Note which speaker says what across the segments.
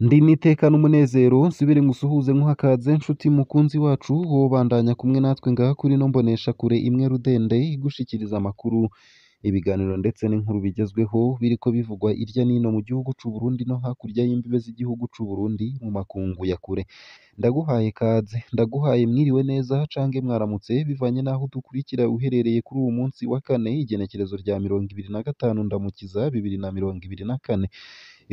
Speaker 1: Ndi n'iteka n'umunezero nsubire ngusuhuze nkuhakaze nshuti mukunzi wacu wobandanya kumwe natwe ngaha kuri ino mboneshakure imwe rudende igushikiriza amakuru, ibiganiro ndetse n'inkuru bigezweho biriko bivugwa irya nino mu gihugu c'u Burundi no hakurya y'imbibe z'igihugu c'u Burundi mu makungu ya kure. Ndaguhaye kaze, ndaguhaye mwiriwe neza cange mwaramutse bivanye n'aho udukurikira uherereye kuri uwu munsi wa kane igenekerezo rya 25 Ndamukiza 2024.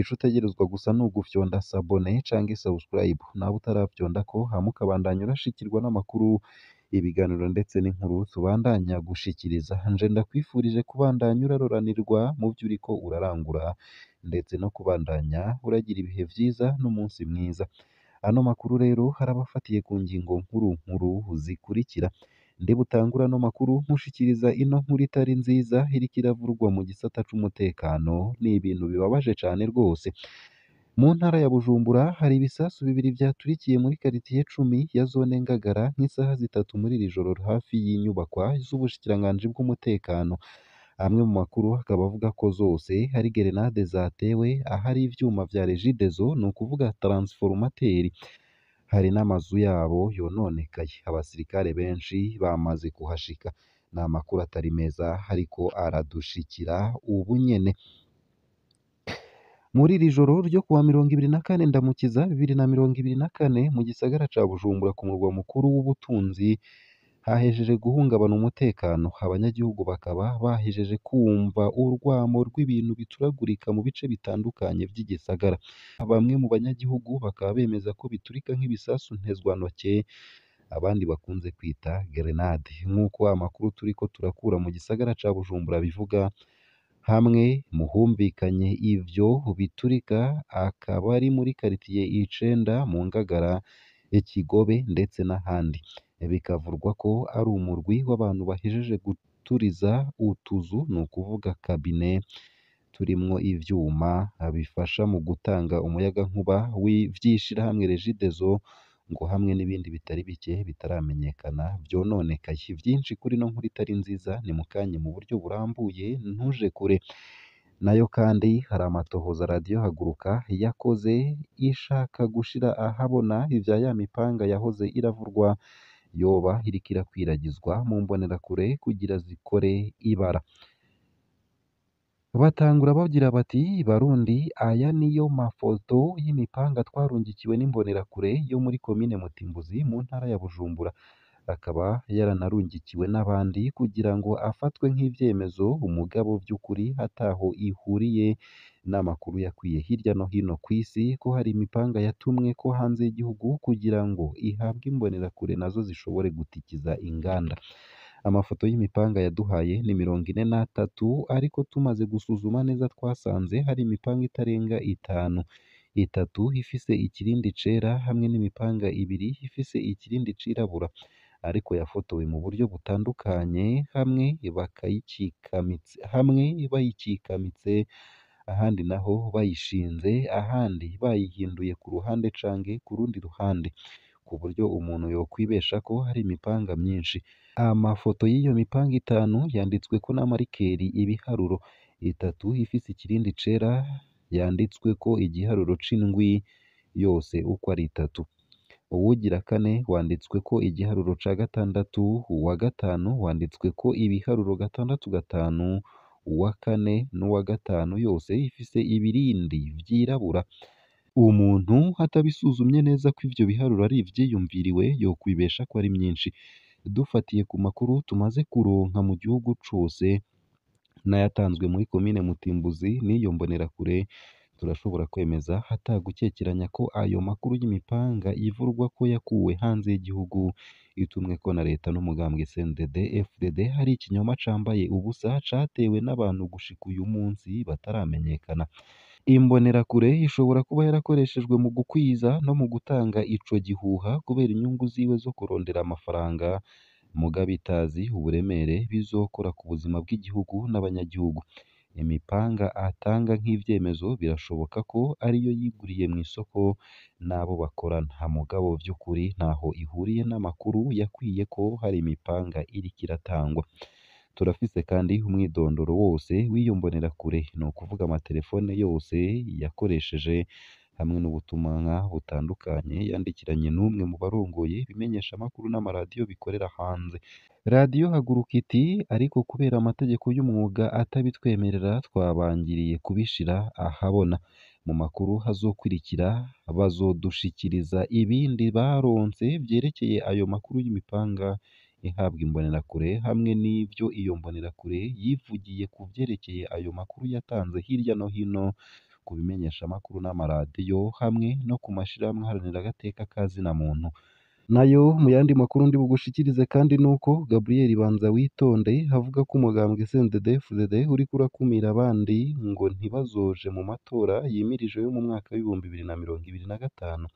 Speaker 1: Ico utegerezwa gusa ni ugufyonda sabone canke subscribe, nawe utaravyondako hama ukabandanya urashikirwa n'amakuru, ibiganiro ndetse n'inkuru tubandanya gushikiriza. Nje ndakwifurije kubandanya uraroranirwa mu vyo uriko urarangura ndetse no kubandanya uragira ibihe vyiza n'umunsi mwiza. Ano makuru rero harabafatiye ku ngingo nkuru nkuru zikurikira. Ndi butangure ano makuru nkushikiriza ino nkuru itari nziza iriko iravurwa mu gisata c'umutekano, ni ibintu bibabaje cane rwose. Mu ntara ya Bujumbura hari ibisasu bibiri vyaturikiye muri karitiye cumi ya zone Ngagara nk'isaha zitatu muri iri joro hafi y'inyubakwa z'ubushikiranganji bw'umutekano. Amwe mu makuru akaba avuga ko zose ari gerenade zatewe ahari ivyuma vya Regideso, ni ukuvuga taransiforumateri. Hari n'amazu yabo yononekaye, abasirikare benshi bamaze kuhashika. Ni amakuru atari meza ariko aradushikira ubu nyene. Muri iri joro ryo kuwa 24 Ndamukiza 2024 mu gisagara ca Bujumbura ku murwa mukuru w'ubutunzi hahejeje guhungabana umutekano, abanyagihugu bakaba bahejeje kumva urwamo rw'ibintu bituragurika mu bice bitandukanye vy'igisagara. Bamwe mu banyagihugu bakaba bemeza ko biturika nk'ibisasu ntezwantoke, abandi bakunze kwita gerenade. Nk'uko amakuru turiko turakura mu gisagara ca Bujumbura bivuga, hamwe mu humvikanye ivyo biturika akaba ari muri karitiye icenda mu Ngagara, Kigobe ndetse n'ahandi. Bikavurwa ko ari umurwi w'abantu bahejeje guturiza utuzu, ni ukuvuga kabine, turimwo ivyuma bifasha mu gutanga umuyagankuba vy'ishirahamwe Regideso, ngo hamwe n'ibindi bitari bike bitaramenyekana vyononekaye. Vyinshi kuri ino nkuru itari nziza ni mukanya mu buryo burambuye, ntuje kure. Nayo kandi hari amatohoza radiyo Haguruka yakoze ishaka gushira ahabona ivya ya mipanga yahoze iravurwa yoba iriko irakwiragizwa mu mbonerakure kugira zikore ibara. Batangura bagira bati: "Barundi, aya niyo mafoto y'imipanga twarungikiwe n'imbonerakure yo muri komine Mutimbuzi mu ntara ya Bujumbura." Akaba yaranarungikiwe n'abandi kugira ngo afatwe nk'ivyemezo umugabo vy'ukuri ataho ihuriye n'amakuru yakwiye hirya no hino kw'isi ko hari imipanga yatumwe ko hanze y'igihugu kugira ngo ihabwe imbonerakure nazo zishobore gutikiza inganda. Amafoto y'imipanga yaduhaye ni 43, ariko tumaze gusuzuma neza twasanze hari imipanga itarenga itanu, itatu ifise ikirindi cera hamwe n'imipanga ibiri ifise ikirindi cirabura, ariko yafotowe mu buryo butandukanye, hamwe hamwe bayikikamitse, ahandi naho bayishinze, ahandi bayihinduye ku ruhande canke ku rundi ruhande, ku buryo umuntu yokwibesha ko hari imipanga myinshi. Amafoto y'iyo mipanga itanu yanditsweko n'amarikeri ibiharuro, itatu ifise ikirindi cera yanditsweko igiharuro c'indwi yose uko ari itatu. Uwugira kane wanditsweko igiharuro ca gatandatu, uwa gatanu wanditsweko ibiharuro gatandatu gatanu, uwa kane n'uwa gatanu yose ifise ibirindi vyirabura. Umuntu atabisuzumye neza ko ivyo biharuro ari ivyiyumviriwe yokwibesha ko ari myinshi. Dufatiye ku makuru tumaze kuronka mu gihugu cose n'ayatanzwe muri komine Mutimbuzi n'iyo mbonerakure, turashobora kwemeza atagukekeranya ko ayo makuru y'imipanga ivurwa ko yakuwe hanze y'igihugu itumweko na leta n'umugambwe CNDD FDD hari ikinyoma cambaye ubusa catewe n'abantu gushika uyu munsi bataramenyekana. Imbonerakure ishobora kuba yarakoreshejwe mu gukwiza no mu gutanga ico gihuha kubera inyungu ziwe zo kurondera amafaranga, mugabo itazi uburemere bizokora ku buzima bw'igihugu n'abanyagihugu. Imipanga atanga nk'ivyemezo birashoboka ko ariyo yiguriye mw'isoko n'abo bakorana, mugabo vy'ukuri ntaho ihuriye n'amakuru yakwiye ko hari imipanga iriko iratangwa. Turafise kandi umwidondoro wose w'iyo mbonerakure, ni ukuvuga amatelefone yose yakoresheje hamwe n'ubutumwa butandukanye yandikiranye n'umwe mu barongoye ibimenyeshamakuru n'amaradiyo bikorera hanze. Radiyo Haguruka iti ariko kubera amategeko y'umwuga atabitwemerera twabangiriye kubishira ahabona. Mu makuru azokurikira bazodushikiriza ibindi baronse vyerekeye ayo makuru y'imipanga ihabwa imbonerakure hamwe n'ivyo iyo mbonerakure yivugiye ku vyerekeye ayo makuru yatanze hirya no hino ku bimenyeshamakuru n'amaradiyo hamwe no ku mashirahamwe aharanira agateka ka zina muntu. Nayo mu yandi makuru ndi bugushikirize kandi nuko Gabriel Banzawitonde avuga ko umugambwe CNDD-FDD uriko urakumira abandi ngo ntibazoje mu matora yimirije yo mu mwaka w'2025.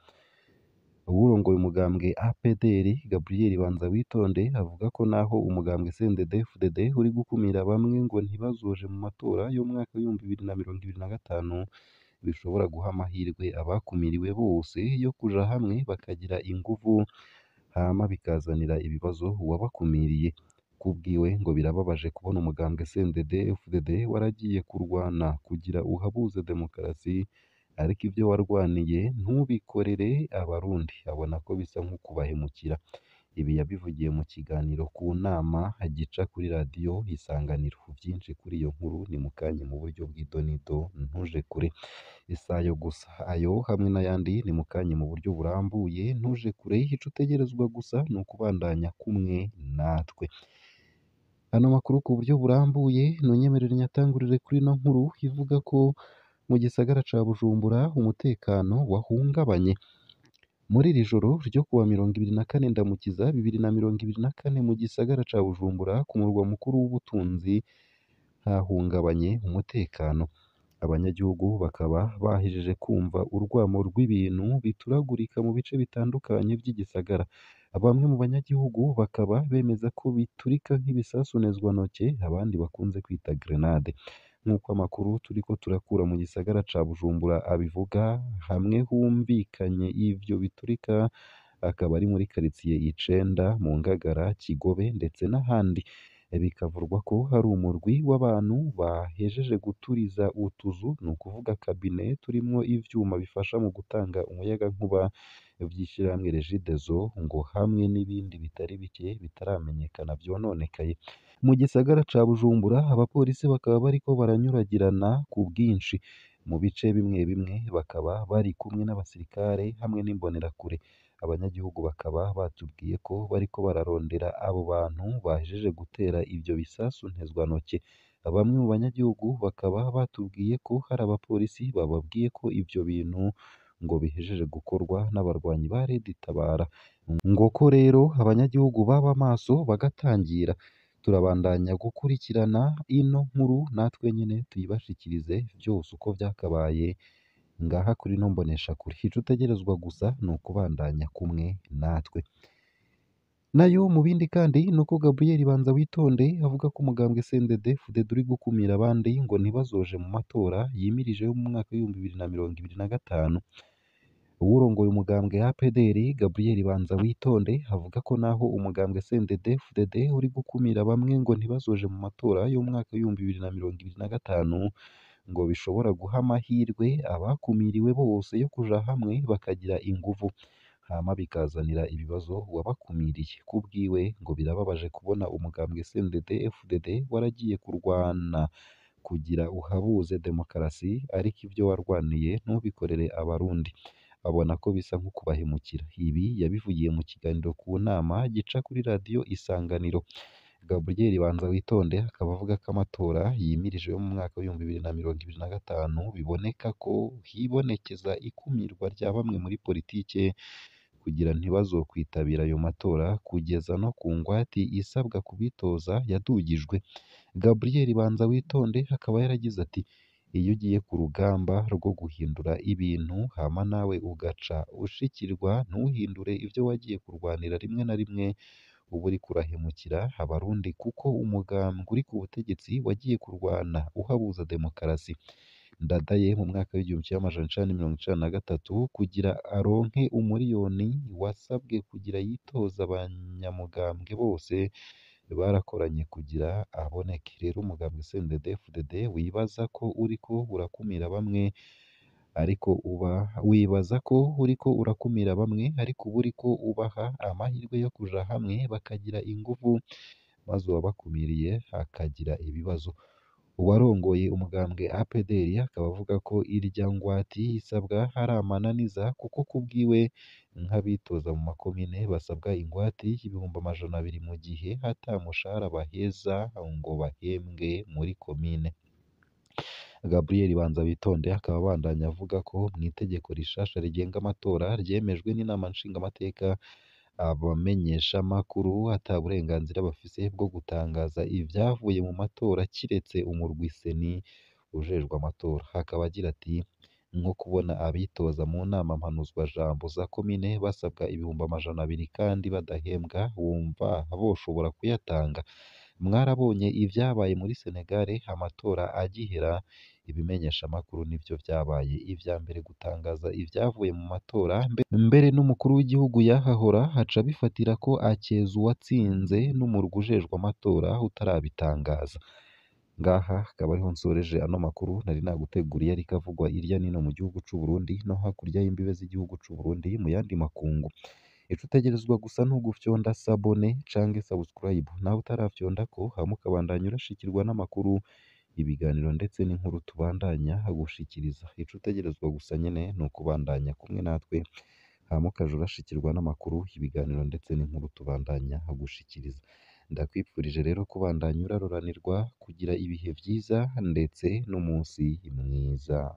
Speaker 1: Uwurongoye umugambwe APDR Gabriel Banzawitonde avuga ko naho umugambwe CNDD-FDD uri gukumira bamwe ngo ntibazoje mu matora y'umwaka w'2025 bishobora guha amahirwe abakumiriwe bose yo kuja hamwe bakagira inguvu hama bikazanira ibibazo uwabakumiriye. Kubwiwe ngo birababaje kubona umugambwe CNDD-FDD waragiye kurwana kugira uhabuze demokarasi ariko ivyo warwaniye ntubikorere abarundi, abona ko bisa nko kubahemukira. Ibi yabivugiye mu kiganiro ku nama gica kuri radiyo Isanganiro. Vyinshi kuri iyo nkuru ni mukanya mu buryo bw'idonido ntuje kure. Isayo gusa ayo hamwe n'ayandi ni mukanya mu buryo burambuye ntuje kure, ico utegerezwa gusa ni ukubandanya kumwe natwe. Ano makuru ku buryo burambuye nunyemerere nyatangurire kuri ino nkuru ivuga ko mu gisagara ca Bujumbura umutekano wahungabanye. Muri iri joro ryo kuwa 24 Ndamukiza 2024 mu gisagara ca Bujumbura ku murwa mukuru w'ubutunzi hahungabanye umutekano. Abanyagihugu bakaba bahejeje kumva urwamo rw'ibintu bituragurika mu bice bitandukanye vy'igisagara. Bamwe mu banyagihugu bakaba bemeza ko biturika nk'ibisasu nezwantoke abandi bakunze kwita grenade. Nk'uko amakuru turiko turakura mu gisagara ca Bujumbura abivuga, hamwe humvikanye ivyo biturika akaba ari muri karitiye Icenda, mu Ngagara, Kigobe ndetse n'ahandi. Bikavurwa ko hari umurwi w'abantu bahejeje guturiza utuzu, ni ukuvuga kabine turimwo ivyuma bifasha mu gutanga umuyagankuba vy'ishirahamwe Regideso ngo hamwe n'ibindi bitari bike bitaramenyekana vyononekaye. Mu gisagara ca Bujumbura abapolisi bakaba bariko baranyuragirana ku bwinshi. Mu bice bimwe bimwe bakaba bari kumwe n'abasirikare hamwe n'imbonerakure. Abanyagihugu bakaba batubwiye ko bariko bararondera abo bantu bahejeje gutera ivyo bisasu ntezwantoke. Bamwe mu banyagihugu bakaba batubwiye ko hari abapolisi bababwiye ko ivyo bintu ngo bihejeje gukorwa n'abarwanyi ba Red Tabara. Ngo ko rero abanyagihugu baba maso bagatangira. Turabandanya gukurikirana ino nkuru natwe nyene tuyibashikirize vyose uko vyakabaye ngaha kuri ino mboneshakure. Ico utegerezwa gusa ni ukubandanya kumwe natwe. Nayo mu bindi kandi nuko Gabriel Banzawitonde avuga ko umugambwe CNDD-FDD uri gukumira abandi ngo ntibazoje mu matora yimirije yo mu mwaka w'2025. Uwurongoye umugambwe APDR Gabriel Banzawitonde avuga ko naho umugambwe CNDD-FDD uri gukumira bamwe ngo ntibazoje mu matora y'umwaka w'2025 ngo bishobora guha amahirwe abakumiriwe bose yo kuja hamwe bakagira inguvu, hama bikazanira ibibazo uwabakumiriye. Kubwiwe ngo birababaje kubona umugambwe CNDD-FDD waragiye kurwana kugira uhabuze demokarasi ariko ivyo warwaniye ntubikorere abarundi. Abona ko bisa nko kubahemukira. Ibi yabivugiye mu kiganiro ku nama gica kuri radiyo Isanganiro. Gabriel Banzawitonde akaba avuga ko amatora yimirije yo mu mwaka w'2025 biboneka ko hibonekeza ikumirwa rya bamwe muri politike kugira ntibazokwitabira ayo matora kugeza no ku ngwate isabwa kubitoza yadugijwe. Gabriel Banzawitonde akaba yaragize ati iyo ugiye ku rugamba rwo guhindura ibintu hama nawe ugaca ushikirwa ntuhindure ivyo wagiye kurwanira, rimwe na rimwe uba uriko urahemukira abarundi kuko umugambwe uri ku butegetsi wagiye kurwana uhabuza demokarasi. Ndadaye mu mwaka w'1993 kugira aronke umuriyoni wasabwe kugira yitoze abanyamugambwe bose barakoranye kugira aboneke. Rero umugambwe CNDD-FDD wibaza ko uriko urakumira bamwe ariko uba wibaza ko uriko urakumira bamwe ariko uba uriko ubaha amahirwe yo kuja hamwe bakagira inguvu, maze uwabakumiriye akagira ibibazo. Uwarongoye umugambwe APDR akaba avuga ko irya ngwati isabwa ari amananiza kuko kubwiwe nk'abitoza mu makomine basabwa ingwate y'200,000 mu gihe ata mushahara baheza ngo bahembwe muri komine. Gabriel Banzabitonde akaba abandanya avuga ko mw'itegeko rishasha rigenga amatora ryemejwe n'inama nshingamateka, abamenyeshamakuru ata burenganzira bafise bwo gutangaza ivyavuye mu matora kiretse umurwi CENI ujejwe amatora. Akaba agira ati: "Nko kubona abitoza mu nama mpanuzwajambo za komine basabwa 200,000 kandi badahembwa, wumva boshobora kuyatanga? Mwarabonye ivyabaye muri Senegal amatora agihera, ibimenyeshamakuru nivyo vyabaye ivya mbere gutangaza ivyavuye mu matora, mbere n'umukuru w'igihugu yahahora aca abifatira ko akeza uwatsinze n'umurwi ujejwe amatora utarabitangaza." Ngaha akaba ariho nsoreje ano makuru nari naguteguriye ariko avugwa irya nino mu gihugu c'u Burundi no hakurya y'imbibe z'igihugu c'u Burundi mu yandi makungu. Ico utegerezwa gusa ni ugufyonda sabone canke subscribe, nawe utarafyondako hama ukabandanya urashikirwa n'amakuru, ibiganiro ndetse n'inkuru tubandanya gushikiriza. Ico utegerezwa gusa nyene ni ukubandanya kumwe natwe, hama ukaja urashikirwa n'amakuru, ibiganiro ndetse n'inkuru tubandanya gushikiriza. Ndakwifurije rero kubandanya uraroranirwa, kugira ibihe vyiza ndetse n'umunsi mwiza.